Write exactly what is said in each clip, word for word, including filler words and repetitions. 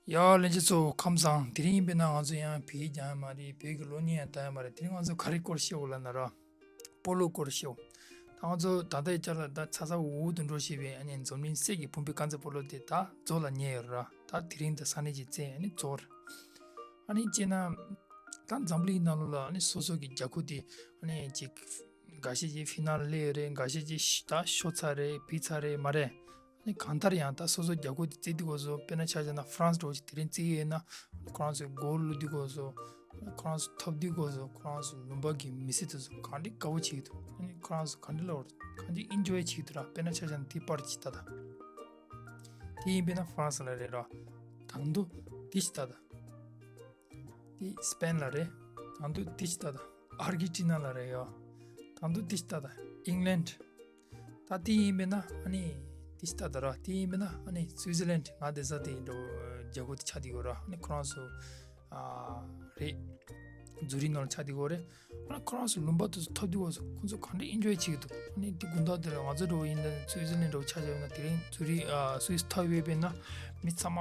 ཡ་ལྷན་རྒྱས་ཚོ་ཁམས་བཟང་། དེ་རིང་ཡིན་པས་ན་ང་ཚོ་ཡང་བོད་ཡིག་སྦྱང་ཡ་མ་རེད། བོད་ཀྱི་གློག་བརྙན་ཡང་ལྟ་ཡ་མ་རེད། དེ་རིང་ང་ཚོ་ག་རེ་སྐོར་བཤད་འོ་ལབ་ན་ར། སྤོ་ལོ་སྐོར་བཤད་འོ། ད་ང་ཚོ་ད་ལྟའི་ཆར་ལ་ད་ཚ་ཚ་འུར་འུར་དུ་འགྲོ་བཞིན་པའི་ཨ་ནི་འཛམ་གླིང་སྲས་ཀྱི་བུམ་པའི་དཀར་མཛེས་སྤོ་ལོ་དེ་ད་རྫོགས་ལ་ཉེ་ཡོད་ར། ད་དེ་རིང་དང་ས་གནས་ཀྱི་རྩེ་ཨ་ནི་རྫོགས་ར། ཨ་ནི་བྱས་ན། ད་འཛམ་གླིང་ནང་ལོགས་ལ་ཨ་ནི་སོ་སོ་གི་རྒྱལ་ཁབ་དེ་ཨ་ནི་ཅིག་འགའ་ཤས་ཀྱིས་ཧྥི་ན་ལེ་རེད། འགའ་ཤས་ཀྱིས་ཤ་ད་ཤོར་ཚར་རེད། བུད་ཚར་རེད་མ་རེད། ཨ་ནི་གང་ལྟར་ཡང་ད་སོ་སོ་རྒྱལ་ཁབ་དེ་རྩེ་དུས་སྐབས་སུ་དཔེར་ན་ཆ་བཞག་ན་ཧྥ་རན་སི་འདྲ་བོ་ཞིག་དེ་རིང་རྩེ་གི་ཡོད་ན། ཁོ་རང་ཚོའི་གོལ་བླུག་དུས་སྐབས་སུ། ཁོ་རང་ཚོ་ཐོབ་དུས་སྐབས་སུ་ཁོ་རང་ཚོ་ལུང་པ་གི་མི་སེར་དེ་ཚོ་ག་འདྲའི་དགའ་བོ་བྱེད་ཀྱི་འདུག་ཨ་ནི་ཁོ་རང་ཚོ་ག་འདྲའི་ལབ་དགོས་རེད། ག་འདྲའི་ཨིན་ཇོའི་བྱེད་ཀྱི་འདུག་ར། དཔེར་ན་ཆ་བཞག་ན་དེ་པར་ཅིག་ལྟ་ད། དེ་ཡིན་པས་ན་ཧྥ་རན་སི་ལ་རེད་ར། དང་དུ་དེ་ཞིག་ལྟ་ད། དེ་སི་པེན་ལ་རེད། དང་དུ་དེ་ཞིག་ལྟ་ད། ཨར་ཇེན་ཊི་ན་ལ་རེད་ཡ། དང་དུ་དེ་ཞིག་ལྟ་ད། ཨིང་ལན། ད་དེ་ཡིན་པས་ན་ཨ་ནི་དེ་ཞིག་ལྟ་ད་ར། དེ་ཡིན་པས་ན་ཨ་ནི་སུའི་ཛི་ལན། ང་བསྡད་ས་དེ་འགྲོ་རྒྱལ་ཁབ་དེ་ཆགས་བསྡད་ཡོད་ར། ཨ་ནི་ཁོ་རང་ཚོ་ཨ་རེད། ཛུ་རིག་ནང་ལ་ཆགས་བསྡད་ཡོད་རེད། ཨ་ནི་ཁོ་རང་ཚོ་ལུང་པ་དེ་ཚོ་ཐོབ་དུས་སྐབས་སུ་ཁོ་ཚོ་ག་འདྲ་ཨིན་ཇོའི་བྱེད་ཀྱི་འདུག་ཨ་ནི་དེ་དགོང་དག་དེ་ལ་ང་ཚོ་འགྲོ་ཡིན་ད། སུའི་ཛི་ལན་འགྲོ་ཆ་བཞག་ན་དེ་རིང་ཛུ་རིག་ཨ་སུའི་སི་ཐོབ་ཡོད་པས་ན་མི་ཚང་མ་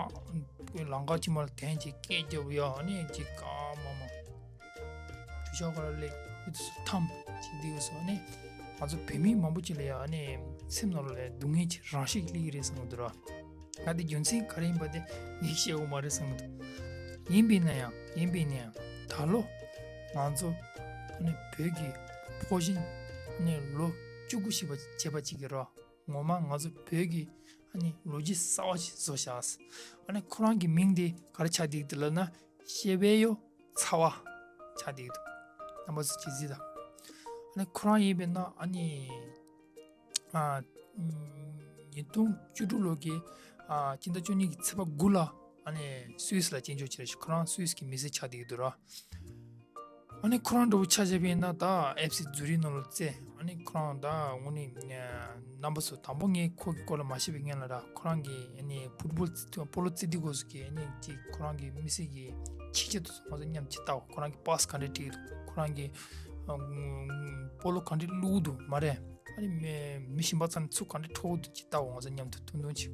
ལམ་ཁ་དཀྱིལ་མ་ལ་དེད་ཅིག་སྐད་རྒྱབ་ཡ། ཨ་ནི་ཅིག་ཨ་མ་མ། དུས་ཤག་ག་ལ་སླེབས་མི་དེ་ཚོ་འཐམ་ཅིག་བསྡད་ཡོད་སོང་། ཨ་ནི་ང་ཚོ་བོད་མི་མང་པོ་ཅིག་ལ་ཡ་ཨ་ནི་སེམས་ནང་ལ་སྡུག་བསྔལ་གྱི་རང་བཞིན་གྱིས་སླེབས་ཀྱི་རེད་བསམ་གྱི་འདུག་ར། ང་དེ་རྒྱུ་མཚན་ག་རེ་ཡིན་པ་དེ་ངས་བཤད་དགོས་མ་རེད་བསམ་གྱི་འདུག་ཡིན་པས་ན་ཡང་ཡིན་པས་ན་ཡང་ད་ལོ་ང་ཚོ་ཨ་ནི་བོད་ཀྱི་ཕོ་གཞོན་ཨ་ནི་ལོ་བཅུ་དགུ་བཞེས་པ་བྱས་པ་ཅིག་གིས་ར། ངོ་མ་ང་ཚོ་བོད་ཀྱི་ཨ་ནི་ལོ་རྒྱུས་གསར་བ་ཞིག་བཟོ་བཞག་ཨ་ནི་ཁོ་རང་གི་མིང་དེ་ག་རེ་ཆགས་བསྡད་ཀྱི་འདུག་ལབ་ན། ཤེ་བེ་ཡོ་ཚ་བ་ཆགས་བསྡད་ཀྱི་འདུག་རྣམ་པ་ཚོ་ཅིག་གཟིགས་དང་། ཨ་ནི་ཁོ་རང་ཡིན་པས་ན་ཨ་ནི་ཨ་ཉིས་སྟོང་བཅུ་དྲུག་ལོ་གི་ཨ་སྤྱི་ཟླ་བཅུ་གཉིས་ཀྱི་ཚེས་པ་དགུ་ལ་ཨ་ནི་སུད་སི་ལ་སྐྱེས་འཇོག་བྱས་རེད། ཁོ་རང་སུད་སི་གི་མི་སེར་ཆགས་བསྡད་ཀྱི་འདུག་ར། ཨ་ནི་ཁོ་རང་འདྲ་བོ་ཆ་བཞག་པ་ཡིན་ན་ད་ཨེཕ་སི་ཛུ་རིག་ནང་ལ་རྩེ། ཨ་ནི་ཁོ་རང་ད་དངོས་གནས་རྣམ་པ་ཚོ་དང་པོ་ངས་ཁོ་གི་སྐོར་ལ་མ་ཤེས་པའི་སྔོན་ལ་ར། ཁོ་རང་གི་ཨ་ནི་ཕུཊ་བོལ་རྩེ་སྤོ་ལོ་རྩེ་དུས་སྐབས་སུ་གི་ཨ་ནི་ཅིག་ཁོ་རང་གི་མི་ཚེ་གི་ཆིག་ཆ་དེ་ཚོ་ང་ཚོ་མཉམ་དུ་ཅིག་ལྟ་འོ། ཁོ་རང་གི་པ་སི་ག་འདྲས་བྲིས་འདུག་ཁོ་རང་གི་ཨ་སྤོ་ལོ་ག་འདྲས་བླུག་འདུག་མ་རེད། ཨ་ནི་མི་མི་གཞན་པ་ཚོ་ནས་ཚུར་ག་འདྲས་འཕྲོག་འདུག་ཅིག་ལྟ་འོ། ང་ཚོ་མཉམ་དུ་ཐུང་ཐུང་ཅིག་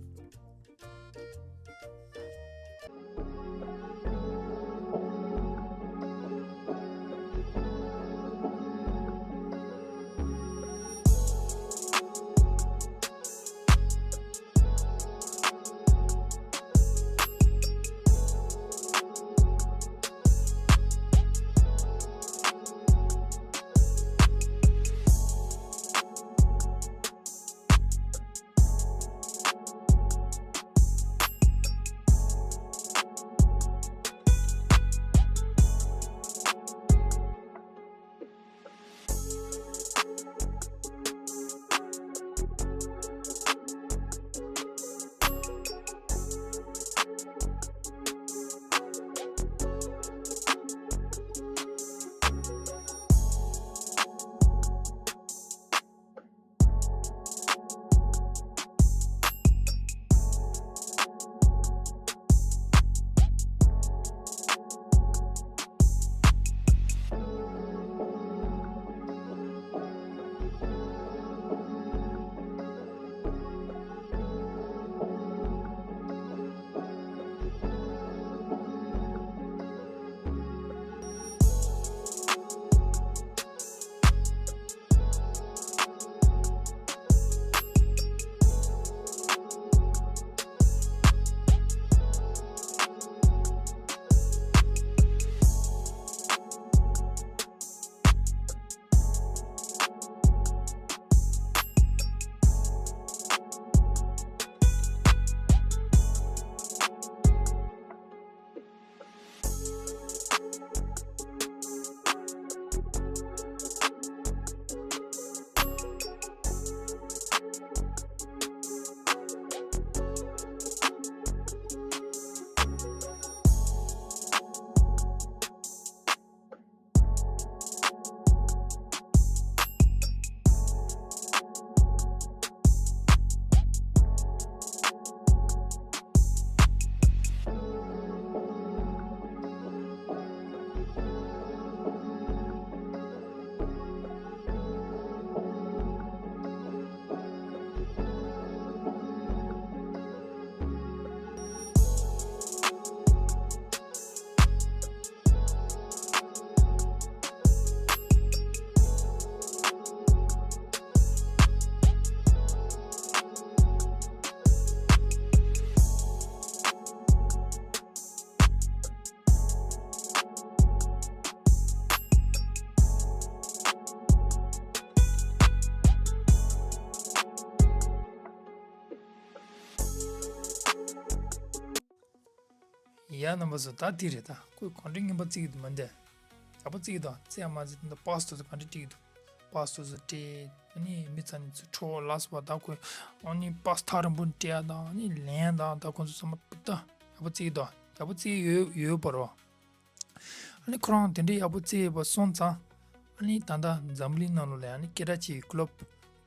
ཡ་རྣམ་པ་ཚོ། ད་དེ་རེད། ད་ཁོས་གང་འདྲ་རྔན་པ་བརྩི་གི་འདུག་མ་འདས། ཡག་པོ་བརྩི་གི་འདུག་བརྩི་ཡ་མ་བརྩི་ད་པཱས་དེ་ཚོ་གང་འདྲ་སྤྲད་གི་འདུག་པཱས་དེ་ཚོ་སྤྲད། ཨ་ནི་མི་ཚང་ནི་ཚུར་འཕྲོ་བརླག་སོང་བ། ད་ཁོས་ཨ་ནི་པཱས་ཐག་རིང་པོ་སྤྲད་ཡ་དང་ཨ་ནི་ལེན་ཡ་དང་ད་ཁོ་ཚོ་ཚང་མ་ད་ཡག་པོ་བརྩི་གི་འདུག་ཡག་པོ་བརྩི་ཡོད་ཡོད་པ་རེད། ཨ་ནི་ཁོ་རང་དེ་འདྲའི་ཡག་པོ་བརྩི་ཡོད་པ་སོང་ཙང་ཨ་ནི་ད་ལྟ་འཛམ་གླིང་ནང་ལོགས་ལ་ཨ་ནི་སྐད་གྲགས་ཆེ་བའི་ཀློབ་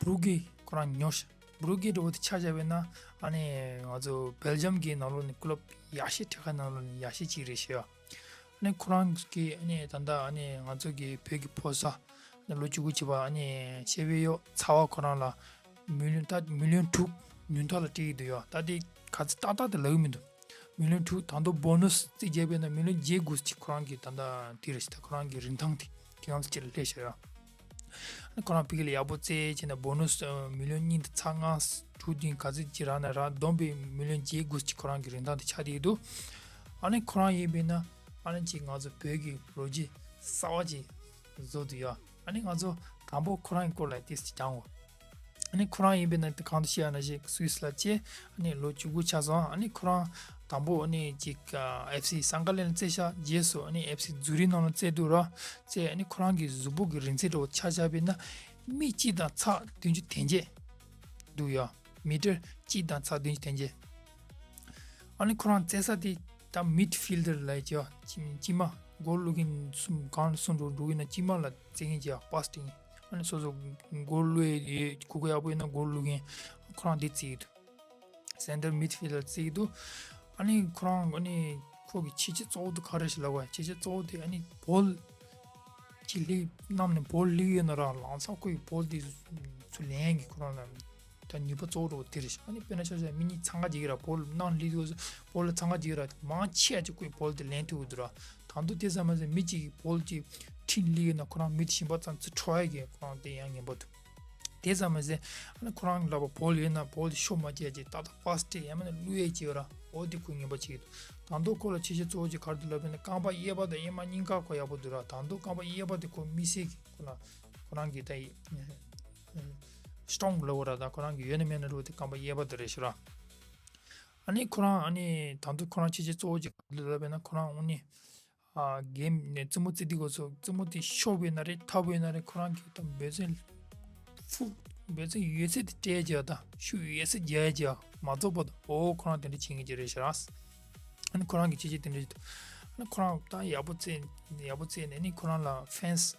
བྷུ་རུ་གི་ཁོ་རང་ཉོ་ཤག་བྷུ་རུ་གི་འདྲ་བོ་དེ་ཆ་བཞག་པ་ཡིན་ན་ཨ་ནི་ང་ཚོ་སྦེལ་ཇམ་གི་ནང་ལོགས་ནས་ཀློབ་ཡག་ཤོས་གྲས་ཁག་ནང་ལོགས་ནས་ཡག་ཤོས་གཅིག་རེད་ཤག་ཨ་ནི་ཁོ་རང་གིས་ཨ་ནི་ད་ལྟ་ཨ་ནི་ང་ཚོ་གི་བོད་ཀྱི་ཕོ་གསར་ཨ་ནི་ལོ་བཅུ་དགུ་བྱས་པ་ཨ་ནི་ཤེས་བེ་ཡོ་ཚ་བ་ཁོ་རང་ལ་མི་ལི་ཡོན་ད་མི་ལི་ཡོན་དྲུག་ཉུང་མཐའ་ལ་སྤྲད་ཀྱི་འདུག་ཡ། ད་དེ་ག་ཚོད་ཏག་ཏག་དེ་ལབ་ཀྱི་མི་འདུག་མི་ལི་ཡོན་དྲུག་ད་དུང་བྷོ་ནུས་རྩིས་རྒྱག་པ་ཡིན་ན་མི་ལི་ཡོན་བརྒྱད་དགུ་ཅིག་ཁོ་རང་གི་ད་ལྟ་དེ་རེད་ཤག་ད་ཁོ་རང་གི་རིན་ཐང་དེ་དེ་གང་ཚོད་ཅིག་ལ་སླེབས་ཤག་ཡ། ཁོ་རང་ཕ་གི་ལ་ཡག་པོ་རྩེད་བྱས་ན་བྷོ་ནུས་མི་ལི་ཡོན་གཉིས་དང་ཚེག་ལྔ་དྲུག་བདུན་ག་ཚོད་ཅིག་རག་ན་རག་བསྡོམས་པས་མི་ལི་ཡོན་བརྒྱད་དགུ་ཅིག་ཁོ་རང་གི་རིན་ཐང་དེ་ཆགས་བསྡད་ཀྱི་འདུག་ཨ་ནི་ཁོ་རང་ཡིན་པས་ན་ཨ་ནི་ཅིག་ང་ཚོ་བོད་ཀྱི་ལོ་རྒྱུས་གསར་བ་ཅིག་བཟོ་འདུག་ཡ། ཨ་ནི་ང་ཚོ་དང་པོ་ཁོ་རང་གི་སྐོར་ལ་ཏོག་ཙམ་སྦྱང་དགོས། ཨ་ནི་ཁོ་རང་ཡིན་པས་ན་དེ་གང་དུ་བཤད་ཡ་ན་ཞིག་སུད་སི་ལ་སྐྱེས། ཨ་ནི་ལོ་བཅུ་དགུ་ཆགས་སོང་། ཨ་ནི་ཁོ་རང་དང་པོ་ཨ་ནི་ཅིག་ཨེཕ་སི་སན་ཀ་ལན་རྩེ་ཤག་རྗེས་སུ་ཨ་ནི་ཨེཕ་སི་ཛུ་རིག་ནང་ལ་རྩེ་འདུག་ར། རྩེ་ཨ་ནི་ཁོ་རང་གི་གཟུགས་པོ་གི་རིང་ཚད་འདྲ་བོ་ཆ་བཞག་པས་ན་མི་གཅིག་དང་ཚེག་བདུན་ཅུ་དོན་བརྒྱད་འདུག་ཡ། མི་ཊར་གཅིག་དང་ཚེག་བདུན་ཅུ་དོན་བརྒྱད། ཨ་ནི་ཁོ་རང་རྩེ་ས་དེ་ད་མིཌ་ཕིལ་ཌར་ལབ་ཀྱི་ཡ། དཀྱིལ་མ། གོལ་བླུག་མཁན་གསུམ་གང་ལ་གསུམ་འགྲོ་འགྲོ་གི་ན་དཀྱིལ་མ་ལ་རྩེ་མཁན་གྱི་ཡ། པཱས་སྤྲད་མཁན། ཨ་ནི་སོ་སོ་གོལ་བླུག་ཡས་ཡོད་གོ་སྐབས་ཡག་པོ་ཡོད་ན་གོལ་བླུག་མཁན་ཁོ་རང་དེ་རྩེ་གི་འདུག་སེན་ཊར་མིཌ་ཕིལ་ཌར་རྩེ་གི་འདུག་ཨ་ནི་ཁོ་རང་ཨ་ནི་ཁོ་གི་བྱས་རྗེས་གཙོ་བོ་དེ་ག་རེ་ཞིག་ལབ་དགོས། བྱས་རྗེས་གཙོ་བོ་དེ་ཨ་ནི་བྷོལ་གཅིག་སླེབས་གནམ་ནས་བྷོལ་སླེབས་ཡོད་ན་ར་ལམ་སང་ཁོ་ཡི་བྷོལ་དེ་ཚུར་ལེན་གི་ཁོ་རང་ལ་ད་ནུས་པ་གཙོ་བོ་འདྲ་བོ་དེ་རེད་ཤག་ཨ་ནི་དཔེར་ན་ཆ་བཞག་མི་གཉིས་འཚང་ཁ་རྒྱག་གི་ར། བྷོལ་གནམ་སླེབས་དུས་བྷོལ་ལ་འཚང་ཁ་རྒྱག་གི་ར། མང་ཆེ་བ་ཅིག་ཁོ་ཡི་བྷོལ་དེ་ལེན་ཐུབ་ཀྱི་འདུག་ར། ད་དུང་དེ་ཙམ་མ་ཟད་མི་གཅིག་གི་བྷོལ་གྱི་ཁྲིམས་ལུགས་ཡིན་ན་ཁོ་རང་མི་དེ་ཞིམ་པ་ཙམ་ཚུར་འཕྲོག་ཡ་གི་ཁོ་རང་དེ་ཡང་ངན་པ་འདུག་དེ་ཙམ་མ་ཟད་ཨ་ནི་ཁོ་རང་ལ་བ་བྷོལ་ཡོད་ན་བྷོལ་དེ་ཤོ་མ་རྒྱག་ཅིག་ཏག་ཏག་པཱས་སྤྲད་ཡང་མིན་ན་བླུག་ཡས་ཅིག་ཡོད་ར། འོ་དེ་ཁོ་ངན་པ་བྱེད་ཀྱི་འདུག་ད་དུང་ཁོ་ལ་བྱས་རྗེས་གཙོ་བོ་ཅིག་ག་རེ་འདུག་ལབ་པ་ཡིན་ན་རྐང་པ་གཡས་པ་དང་གཡོན་མ་གཉིས་ཀ་ཁོ་ཡག་པོ་འདུག་ར། ད་དུང་རྐང་པ་གཡས་པ་དེ་ཁོ་མི་སེར་གྱི་ཁོ་ལ་ཁོ་རང་གི་ད་ཡི་སི་ཊོང་ལབ་དགོས་ར། ད་ཁོ་རང་གི་ཡོད་ན་མེད་ན་འདྲ་བོ་དེ་རྐང་པ་གཡས་པ་དེ་རེད་ཤག་ར། ཨ་ནི་ཁོ་རང་ཨ་ནི་ད་དུང་ཁོ་རང་བྱས་རྗེས་གཙོ་བོ་ཅིག་ག་རེ་འདུག་ལབ་པ་ཡིན་ན་ཁོ་རང་ཨ་ནི་ཨ་གེམ་ནས་རྩེད་མོ་རྩེ་དུས་སྐབས་སུ་རྩེད་མོ་དེ་ཤོར་བ་ཡིན་ན་རེད་འཐབ་པ་ཡིན་ན་རེད། ཁོ་རང་གི་ད་འབད་བརྩོན་ཕུགས་འབད་བརྩོན་ཡོད་ཚད་དེ་སྤྲད་རྒྱུ་དང་ཤུགས་ཡོད་ཚད་རྒྱག་རྒྱུ་མ་རྫོགས་བར་དུ་འོ་ཁོ་རང་དེ་འདྲ་བྱེད་མཁན་ཅིག་རེད་ཤག་ར། ཨ་ནི་ཁོ་རང་གི་བྱས་རྗེས་དེ་འདྲ་ཞིག་འདུག་ཨ་ནི་ཁོ་རང་ད་ཡག་པོ་རྩེད་ཡག་པོ་རྩེད་ནས་ཨ་ནི་ཁོ་རང་ལ་ཕེན་སི་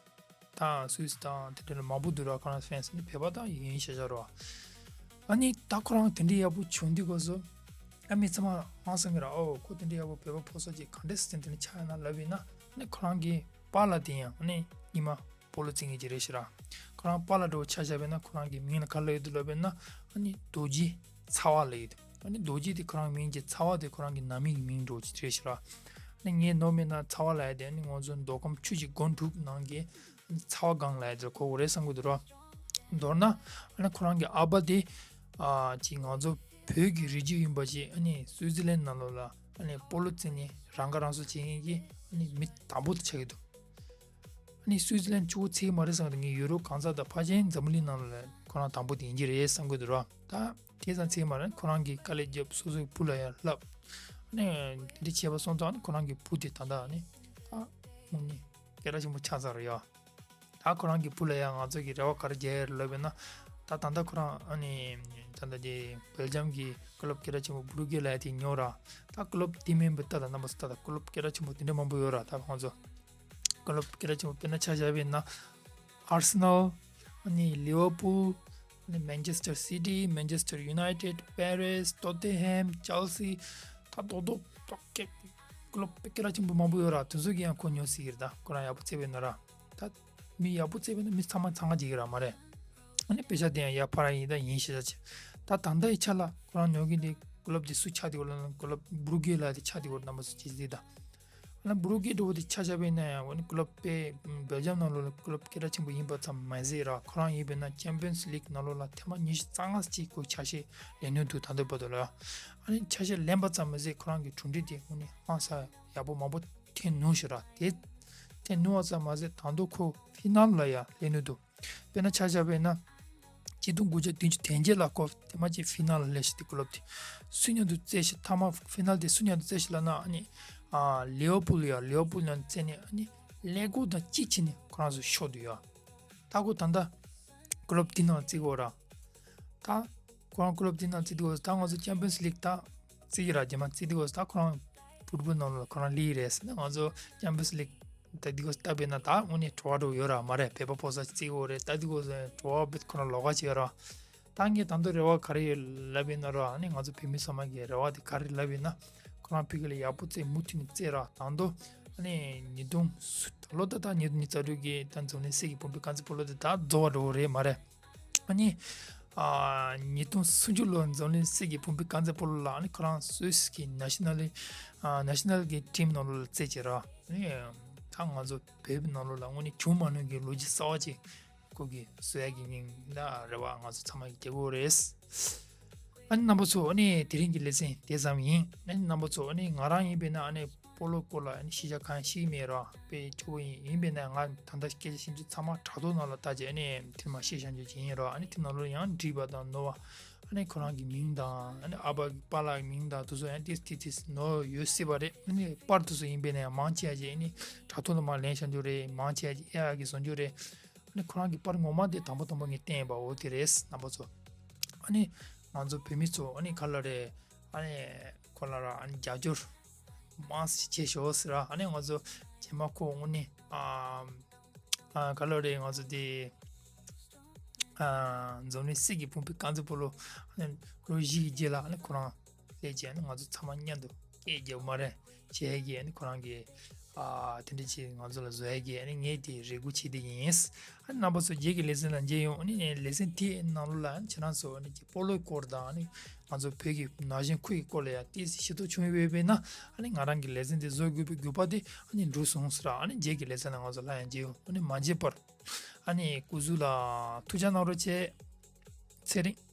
དང་སུད་སི་དང་དེ་འདྲ་ལ་མང་པོ་འདུག་ར། ཁོ་རང་ཕེན་སི་ནི་བོད་པ་དང་ཡིན་ཤག་ཤག་ར། ཨ་ནི་ད་ཁོ་རང་དེ་འདྲའི་ཡག་པོ་བྱུང་དུས་སྐབས་སུ་ཨ་མི་ཚང་མ་ཧང་སང་གི་ར། ཨོ་ཁོ་དེ་འདྲའི་ཡག་པོ་བོད་པ་ཕོ་གསར་ཅིག་ག་འདྲས་སེ་དེ་འདྲ་ཆགས་ཡོད་ན་ལབ་ཡིན་ན། ཨ་ནི་ཁོ་རང་གི་པཱ་ལགས་དེ་ཡང་ཨ་ནི་ཉི་མ་སྤོ་ལོ་རྩེད་མཁན་ཅིག་རེད་ཤག་ར། ཁོ་རང་པཱ་ལགས་འདྲ་བོ་ཆ་བཞག་པ་ཡིན་ན་ཁོ་རང་གི་མིང་ལ་ག་རེ་ལབ་ཡོད་འདུག་ལབ་པ་ཡིན་ན་ཨ་ནི་རྡོ་རྗེ་ཚ་བ་ལབ་ཡོད་འདུག་ཨ་ནི་རྡོ་རྗེ་དེ་ཁོ་རང་མིང་གི་ཚ་བ་དེ་ཁོ་རང་གི་ནང་མི་གི་མིང་འདྲ་བོ་ཅིག་རེད་ཤག་ར། ཨ་ནི་ངས་ནོར་མེད་ན་ཚ་བ་ལབ་ཡ་དེ་ཨ་ནི་ང་ཚོ་མདོ་ཁམས་ཆུ་བཞི་སྒང་དྲུག་ནང་གི་ཚ་བ་སྒང་ལབ་ཡ་དེ་གོ་དགོས་རེད་བསམ་གྱི་འདུག་ར། མདོར་ན་ཨ་ནི་ཁོ་རང་གི་ཨ་ཕ་དེ་ཨ་ཅིག་ང་ཚོ་བོད་ཀྱི་རིགས་རྒྱུད་ཡིན་པ་ཅིག་ཨ་ནི་སུའི་ཙི་ལན་ནང་ལོགས་ལ་ཨ་ནི་སྤོ་ལོ་རྩེ་ནས་རང་ཁ་རང་གསོ་བྱེད་མཁན་གྱི་ཨ་ནི་མི་དང་པོ་དེ་ཆགས་ཀྱི་འདུག་ཨ་ནི་སུའི་ཙི་ལན་གཅིག་པོ་ཚད་མ་རེད་བསམ་གྱི་འདུག་ངས་ཡུ་རོབ་གང་ས་དང་ཕལ་ཆེར་འཛམ་བུ་གླིང་ནང་ལ་ཁོ་རང་དང་པོ་དེ་ཡིན་གྱི་རེད་བསམ་གྱི་འདུག་ར། ད་དེ་ཙམ་ཚད་མ་རེད། ཁོ་རང་གིས་དཀའ་ལས་བརྒྱབ། སོ་སོའི་བུ་ལ་ཡང་བསླབ། ཨ་ནི་དེ་འདྲ་བྱས་པ་སོང་ཙང་ཁོ་རང་གི་བུ་དེ་ད་ལྟ་ཨ་ནི་ད་དངོས་གནས་སྐད་གྲགས་ཆེན་པོ་ཆགས་ཚར་རེད་ཡ། ད་ཁོ་རང་གི་བུ་ལ་ཡང་ང་ཚོ་གི་རེ་བ་ག་རེ་རྒྱག་ཡ་རེད་ལབ་པ་ཡིན་ན། ད་ད་ལྟ་ཁོ་རང་ཨ་ནི་ད་ལྟ་དེ་སྦེལ་ཇམ་གི་ཀློབ་སྐད་གྲགས་ཆེན་པོ་བྷུ་རུ་གེ་ལབ་ཡ་དེ་ཉོ་ར། ད་ཀློབ་དེ་མིན་པའི་ད་ད་རྣམ་པ་ཚོ་ད་ད་ཀློབ་སྐད་གྲགས་ཆེན་པོ་དེ་འདྲ་མང་པོ་ཡོད་ར། ད་ཁོང་ཚོ་ཀློབ་སྐད་གྲགས་ཆེན་པོ་དཔེར་ན་ཆ་བཞག་པ་ཡིན་ན་ཨར་སེ་ནལ། ཨ་ནི་ལི་ཝར་པུལ། ཨ་ནི་མན་ཆེ་སི་ཊར་སི་ཊི། མན་ཆེ་སི་ཊར་ཡུ་ནའི་ཊེཌ། པེ་རེ་སི། ཊོ་ཏེན་ཧམ། ཅེལ་སི། ད་རྡོག་རྡོག་རྡོག་སྐད་ཀློབ་སྐད་གྲགས་ཆེན་པོ་མང་པོ་ཡོད་ར། དེ་ཚོ་གིས་ཡང་ཁོ་ཉོ་སྲིད་ཀྱི་རེད། ད་ཁོ་རང་ཡག་པོ་རྩེད་པ་ཡིན་ན་ར། ད་མི་ཡག་པོ་རྩེད་པ་ཡིན་ན་མི་ཚང་མ་འཚང་ཁ་རྒྱག་གི་ར་མ་རེད། ཨ་ནི་པེ་ཤ་དེ་ཡང་ཡར་འཕར་ཡ་ཡིན་ད་ཡིན་ཤེས་བྱ་བྱེད། ད་ད་ལྟ་ཡི་ཆ་ལ་ཁོ་རང་ཉོ་གི་འདི་ཀློབ་དེ་སུ་ཆགས་བསྡད་ཡོད་ལབ་ན་ཀློབ་བྷུ་རུ་གེ་ལབ་དེ་ཆགས་བསྡད་ཡོད་རེད། རྣམ་པ་ཚོ་ཅིག་གཟིགས་དང་། ཨ་ནི་བྷུ་རུ་གེ་འདྲ་བོ་དེ་ཆ་བཞག་པ་ཡིན་ན་ཡང་ཨ་ནི་ཀློབ་དཔེ་སྦེལ་ཇམ་ནང་ལོགས་ལ་ཀློབ་སྐད་གྲགས་ཆེན་པོ་ཡིན་པ་ཙམ་མ་ཟད་ར། ཁོ་རང་ཡིན་པས་ན་ཅེམ་པི་ཡན་སི་ལིག་ནང་ལོགས་ལ་ཐེངས་མ་ཉི་ཤུ་རྩ་ལྔ་ཅིག་ཁོས་ཆ་ཤས་ལེན་ནུས་འདུག་ད་ལྟ་བར་དུ་ལ། ཨ་ནི་ཆ་ཤས་ལེན་པ་ཙམ་མ་ཟད་ཁོ་རང་གི་གྲུབ་འབྲས་དེ་དངོས་གནས་ཧང་སང་ཡག་པོ་མང་པོ་ཐོན་ནུས་ཤག་ར། དེ་ཐོན་ནུས་པ་ཙམ་མ་ཟད་ད་དུང་ཁོ་ཕི་ནལ་ལ་ཡང་སླེབས་ནུས་འདུག་དཔེར་ན་ཆ་བཞག་པ་ཡིན་ན་ཆིག་སྟོང་དགུ་བརྒྱ་བདུན་ཅུ་དོན་བརྒྱད་ལ་ཁོ་ཐེངས་མ་གཅིག་ཕི་ནལ་ལ་སླེབས་ཤག་དེ་ཀློབ་དེ་སུ་མཉམ་དུ་རྩེས་ཤག་མཐའ་མ་ཕི་ནལ་དེ་སུ་མཉམ་དུ་རྩེས་ཤག་ལབ་ན་ཨ་ནི་ ཨ་ལི་ཝར་པུལ་ཡ། ལི་ཝར་པུལ་ནང་བཙལ་ནས་ཨ་ནི་ལེ་གོ་དང་གཅིག་བྱས་ནས་ཁོ་རང་ཚོ་ཤོར་འདུག་ཡ། ད་ཁོ་ད་ལྟ་ཀུ་ལབ་དེ་ནང་བརྩི་གི་ཡོད་ར། ད་ཁོ་རང་ཀུ་ལབ་དེ་ནང་བརྩི་འདུག་ད་ང་ཚོ་ཅེམ་པི་ཡན་སི་ལིག་ད་བརྩི་གི་ར། རྗེས་མ་བརྩི་འདུག་ད་ཁོ་རང་ཕུཊ་བོལ་ནང་ལ་ཁོ་རང་སླེབས་རེད་ཟེར་ན། ང་ཚོ་ཅེམ་པི་ཡན་སི་ལིག་ད་འདི་གོ་ལྟ་བས་ན་ད་དངོས་གནས་བྲོ་བ་འགྲོ་ཡོད་ར་མ་རེད། བོད་པ་ཕོ་གསར་ཅིག་བརྩི་གི་ཡོད་རེད། ད་འདི་གོ་བྲོ་བ་བེད་ཁོ་རང་ལོགས་ཀ་བྱས་ར། ད་ངས་ད་དུང་རེ་བ་ག་རེ་ལབ་ཡིན་ན་ར། ཨ་ནི་ང་ཚོ་བོད་མི་ཚང་མ་གི་རེ་བ་དེ་ག་རེ་ལབ་ཡིན་ན། ཁོ་རང་ཕ་གི་ལ་ཡག་པོ་བཙལ། མུ་མཐུད་ནས་བཙལ་ར། ད་དུང་ཨ་ནི་ཉིས་སྟོང་སུ་ད་ལོ་ད་ད་ཉིས་སྟོང་ཉི་ཤུ་རྩ་དྲུག་གི་ད་འཛམ་གླིང་སྲིད་ཀྱི་བུམ་པའི་དཀར་མཛེས་སྤོ་ལོ་དེ་ད་རྫོགས་པ་འགྲོ་གི་རེད་མ་རེད། ཨ་ནི་ཨ་ཉིས་སྟོང་སུམ་ཅུ་ལོ་འཛམ་གླིང་སྲིད་ཀྱི་བུམ་པའི་དཀར་མཛེས་སྤོ་ལོ་ལ་ཨ་ནི་ཁོ་རང་སུད་སི་གི་ནེ་ཤ་ནལ་ཨ་ནེ་ཤ་ནལ་གི་ཊིམ་ནང་ལོགས་ལ་རྩེད་བྱས་ར། ཨ་ནི་ད་ང་ཚོ་བོད་ནང་ལོགས་ལ་དངོས་གནས་བྱུང་མ་མྱོང་གི་ལོ་རྒྱུས་གསར་བ་ཅིག་ཁོ་གི་བཟོ་ཡག་གི་སྙིང་ན་རེ་བ་ང་ཚོ་ཚང་མ་གི་རྒྱབ་ཡོད་རེད། ཨ་ནི་རྣམ་པ་ཚོ། ཨ་ནི་དེ་རིང་གི་ལེ་ཚན་དེ་ཙམ་ཡིན། ཨ་ནི་རྣམ་པ་ཚོ། ཨ་ནི་ང་རང་ཡིན་པས་ན་ཨ་ནི་སྤོ་ལོ་སྐོར་ལ་ཨ་ནི་ཤེས་བྱ་གང་ཤེས་མེད་ར། དཔེ་སྐྱོ་པོ་ཡིན། ཡིན་པས་ན་ང་ད་ལྟ་སྐད་ཆ་བཤད་རྒྱུ་ཚང་མ་དྲ་ཐོག་ནང་ལ་ལྟ་རྗེས་ཨ་ནི་དེ་མ་ཤེས་བྱ་རྒྱུ་ཅིག་ཡིན་ར། ཨ་ནི་དེ་ནང་ལོགས་ཡང་འདྲིས་པ་དང་ནོར་བ། ཨ་ནི་ཁོ་རང་གི་མིང་དང་ཨ་ནི་ཨ་ཕ་གི་པཱ་ལགས་མིང་དང་དེ་ཚོ་ཡང་ཏིས་ཏིས་ཏིས་ནོར་ཡོད་སྲིད་པ་རེད། ཨ་ནི་པར་དེ་ཚོ་ཡིན་པས་ན་ཡང་མང་ཆེ་བ་ཅིག་ཨ་ནི་དྲ་ཐོག་ལ་མར་ལེན་བྱ་རྒྱུ་རེད། མང་ཆེ་བ་ཅིག་ཨེ་ཨའི་གིས་བཟོ་རྒྱུ་རེད། ཨ་ནི་ཁོ་རང་གི་པར་ངོ་མ་དེ་དང་པོ་དང་པོ་ངས་བསྟན་པ་འོ་དེ་རེད། རྣམ་པ་ཚོ། ཨ་ནི་ང་ཚོ་བོད་མི་ཚོ་ཨ་ནི་ག་ལ་རེད། ཨ་ནི་ཁོ་ལ་ར་ཨ་ནི་རྒྱབ་སྐྱོར་མང་ཙམ་བྱེད་ཤོག་ཟེར་ར། ཨ་ནི་ང་ཚོ་རྗེས་མ་ཁོ་དངོས་གནས་ཨ་ཨ་ག་ལ་རེད། ང་ཚོ་དེ་ཨ་འཛམ་གླིང་སྲིད་ཀྱི་བུམ་པའི་དཀར་མཛེས་སྤོ་ལོ་ཨ་ནི་ལོ་བཞི་གི་རྗེས་ལ་ཨ་ནི་ཁོ་རང་སླེབས་རྗེས་ཨ་ནི་ང་ཚོ་ཚང་མ་མཉམ་དུ་སྐད་རྒྱབ་མ་རེད། བྱེད་ཡས་ཀྱི་ཨ་ནི་ཁོ་རང་གི་ཨ་དེ་འདྲ་ཅིག་ང་ཚོ་ལ་བཟོ་ཡས་ཀྱི་ཨ་ནི་ངས་དེ་རེ་སྒུག་བྱེད་དེ་ཡིན། ཨ་ནི་རྣམ་པ་ཚོ་རྗེས་ཀྱི་ལེ་ཚན་ལ་མཇལ་ཡོང་། ཨ་ནི་ལེ་ཚན་དེའི་ནང་ལོགས་ལ་ཨ་ནི་ཁྱེད་རང་ཚོ་ཨ་ནི་ཀྱི་སྤོ་ལོའི་སྐོར་དང་ཨ་ནི་ང་ཚོ་བོད་ཀྱི་ན་གཞོན་ཁུལ་གྱི་སྐོར་ལ་ཡང་ཏོག་ཙམ་ཤེས་རྟོགས་བྱུང་ཡོད་པས་ན། ཨ་ནི་ང་རང་གི་ལེ་ཚན་དེ་བཟོ་དགོས་པའི་དགོས་པ་དེ་ཨ་ནི་འགྲུབ་སོང་ཟེར། ཨ་ནི་རྗེས་ཀྱི་ལེ་ཚན་ལ་ང་ཚོ་སླར་ཡང་མཇལ་ཡོང་། ཨ་ནི་མ་མཇལ་བར་ཨ་ནི་སྐུ་གཟུགས་ལ་ཐུགས་ཅག་གནང་རོགས་བྱེད། ཚེ་རིང་།